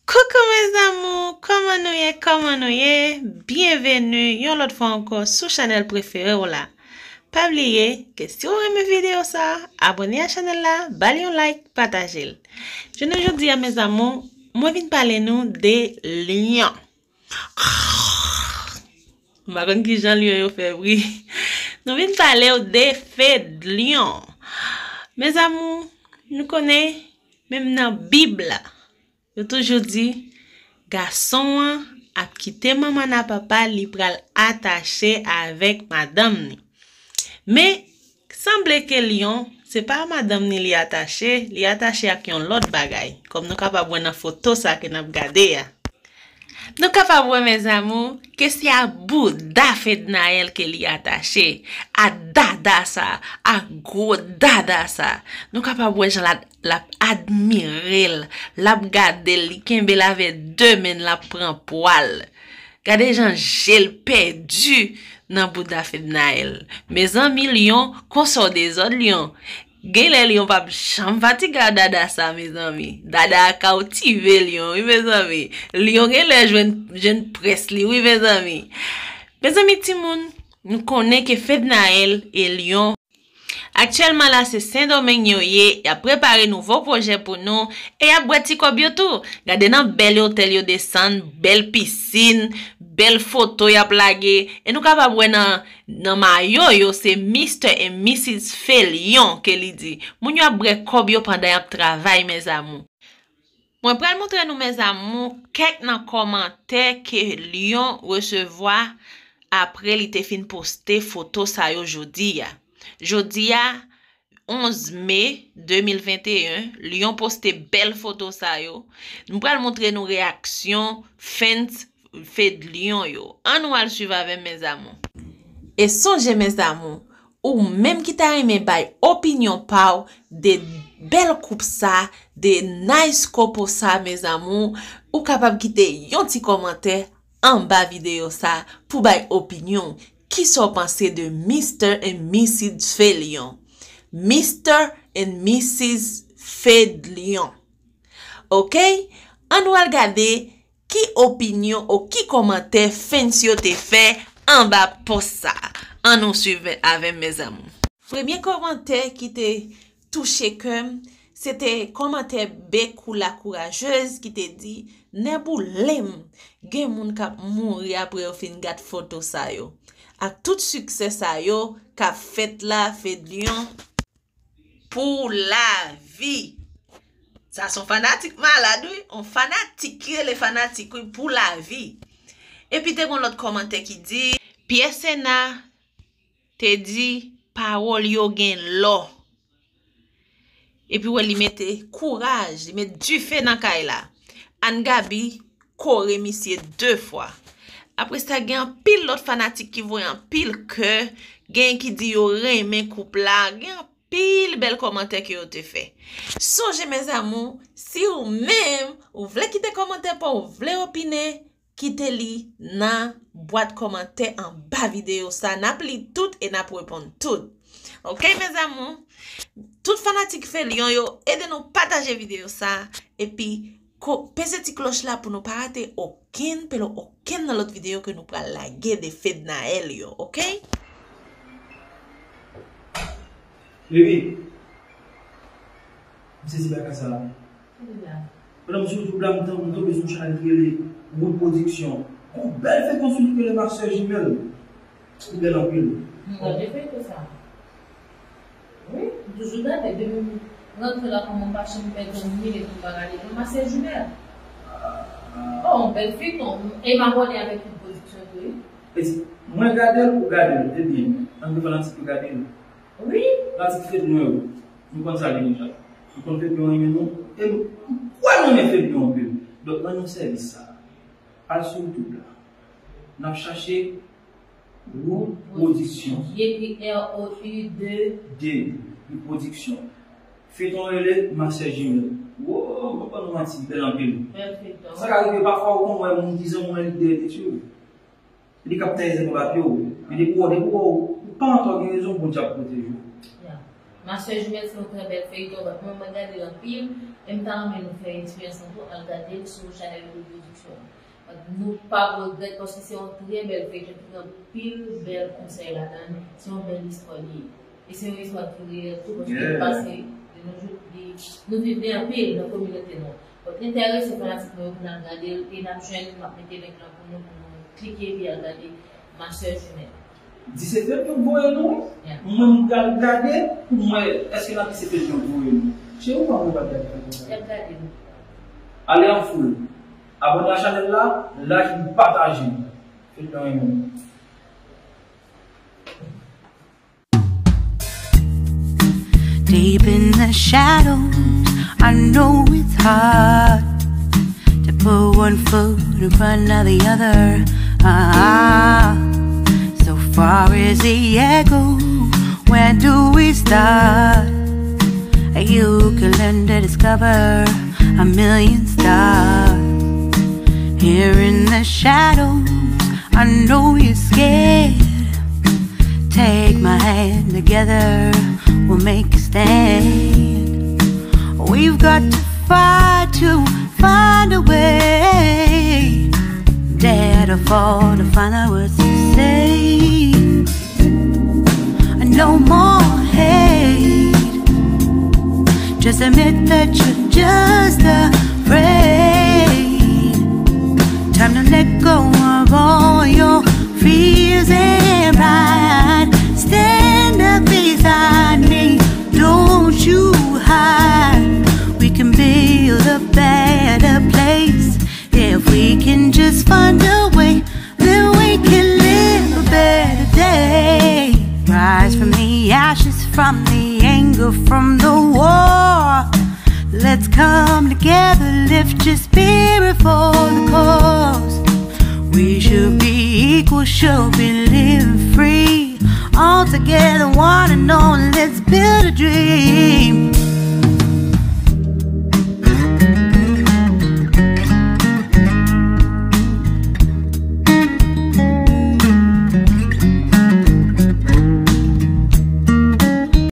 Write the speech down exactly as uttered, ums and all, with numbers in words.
Koukou mes amours, kòman nou ye, kòman nou ye? Byenveni yon lòt fwa ankò sou chanèl prefere w la. Pa bliye ke si w renmen videyo sa, abòne a chanèl la, ba l yon like, pataje l. Jounen jodi a mes amours, mwen vin pale nou de lyon. M pa konn kijan lyon yo fè bri. Nou vin pale w de fedlyon. Mes amours, nou konnen menm nan Bib la, yo toujou di gason an ap kite manman n a papa li pral atache avèk madanm ni. Men sanble ke lyon se pa madanm ni li atache, li atache ak yon lòt bagay, kòm nou kapab wè nan foto sa ke n ap gade a. Nou kapab wè mes amours ke se a bouda Fednaelle ke li atache, a dada sa, a gwo dada sa. Nou kapab wè jan la l ap admire l, l ap gade l, li kenbe l avè de men l, l ap pran pwa l. Gade jan je l pèdi nan bouda Fednaelle. Mezanmi lyon, konsa w dezòd lyon. Genlè lyon p ap janm fatige a dada sa mezanmi. Dada a kawtive lyon wi mezanmi. Lyon genlè jwenn jwenn près li wi mezanmi. Mezanmi timoun, nou konnen ke Fednaelle e lyon aktyèlman la se Sendomeng yo ye, y ap prepare nouvo pwojè pou nou e y ap bwè ti kòb yo tou. Gade nan bèl otèl yo desann, bèl pisin, bèl foto y ap lage e nou kapab wè nan nan mayo yo se Mister and Missus Felion ke li di. Moun yo ap bwè kòb yo pandan y ap travay mes amours. Mwen pral montre nou mes amours kèk nan kòmantè ke lyon resevwa apre li te fin poste foto sa yo jodi a. Jodi a, onz me de mil venteyen, lyon poste bèl foto sa yo. M pral montre nou reyaksyon fans fedlyon yo. Ann nou al swiv avè m mes amours. E sonje mes amours, ou menm ki ta renmen bay opinyon pa w de bèl koup sa, de nice couple sa mes amours, ou kapab kite yon ti kòmantè anba videyo sa pou bay opinyon w. Kisa w panse de Mister and Missus Felion? Mister and Missus Fedlyon. Ok? Ann nou al gade ki opinyon ou ki kòmantè fans yo te fè anba post sa. Ann nou swiv avè m mes amours. Premye kòmantè ki te touche kè m, se te kòmantè Bekou la Courageuse ki te di, nèboulem, gen moun k ap mouri apre yo fin gad foto sa yo. Ak tout siksè sa yo k ap fèt la, Fedlyon pou lavi. Sa se yon fanatik malad wi, yon fanatik ki rele fanatik wi, pou lavi. Epi te gen yon lòt kòmantè ki di, Pierre Sena te di pawòl yo gen lò. Epi wè li mete kouraj, li met dife nan kay la. Ann Gaby kore misye de fwa. Apre sa gen anpil lòt fanatik ki voye anpil kè, gen ki di yo renmen koup la, gen anpil bèl kòmantè ke yo te fè. Sonje mes amours, si ou menm ou vle kite kòmantè pa w, ou vle opine, kite li nan bwat kòmantè anba videyo sa. N ap li tout e n ap reponn tout. Ok mes amours? Tout fanatik Fedlyon yo, ede nou pataje videyo sa. Epi ko- peze ti klòch la pou nou pa rate okenn, pelo okenn nan lòt videyo ke nou pral lage de Fednaelle yo, ok? Baby, m sezi bagay sa la. Pandan m sou YouTube la, m tann, m tonbe sou yon chanèl ki rele Wood Production. Yon bèl feyton sou li ki rele Ma Sœur Jumelle. Li bèl anpil. M gade feyton sa. Wi, m toujou gade. Depi m rantre la, kòman m pa janm pèdi yon minit pou m pa gade. Non, Ma Sœur Jumelle. Oh, yon bèl feyton. E m abòne avèk Wood Production tou, wi. E si mwen gade l, ou gade l, ebyen, ann gen fanatik yo gade l. Wi. Fanatik Fedlyon yo, nou konn sa deja. Nou konn Fedlyon renmen nou. E m kwè nou renmen Fedlyon anpil. Donk, rann nou sèvis sa. Al sou YouTube la. N ap chache Wood Production. J E P R O U de. De. Wood Production. Feyton rele Ma Sœur Jumelle. Wo, mwen pa nou manti, bèl anpil. Bèl feyton. Sa ka rive pafwa ou konn wè moun ki zanmi w nan lidè de tchou. Li k ap tèyè zèb nan papye w. Men depi w, depi w, ou pa antò gen rezon, Bondye ap pwoteje w. Ya. Ma Sœur Jumelle se yon trè bèl feyton, but mwen, mwen gade l anpil. M ta renmen nou fè eksperyans lan tou, al gade l sou chanèl YouTube Production. Nou p ap regrèt paske se yon trè bèl feyton ki gen anpil bèl konsèy ladan l, se yon bèl istwa li ye. E se yon istwa ki reyèl tou paske li pase de nos jours, li, nou viv li anpil nan kominote nou. Donk, enterese fanatik nou yo pou n al gade l e n ap jwenn, m ap mete link lan pou nou, pou nou klike epi al gade Ma sœur jumelle. Disèt fevriye yo voye nou, mwen m pral gade pou m wè èske nan disèt fevriye yo voye nou. Cheri, ou pa mwen pral gade fevriye. L ap gade nou. Ale an foul. Abòne a chanèl la, like, pataje. Fèt nan yon. Deep in the shadows, I know it's hard to put one foot in front of the other. Ah, so far is the echo. Where do we start? You can learn to discover a million stars. Here in the shadows, I know you're scared. Take my hand, together we'll make a stand. We've got to fight to find a way. Dare to fall to find out what's to say. No more hate. Just admit that you're just afraid. Time to let go of all your fears and pride. Stand up beside me, don't you hide. We can build a better place if we can just find a way. Then we can live a better day. Rise from the ashes, from the anger, from the war. Let's come together, lift your spirit for the cause. We should be equal, should be living free. All together, one and all, let's build a dream.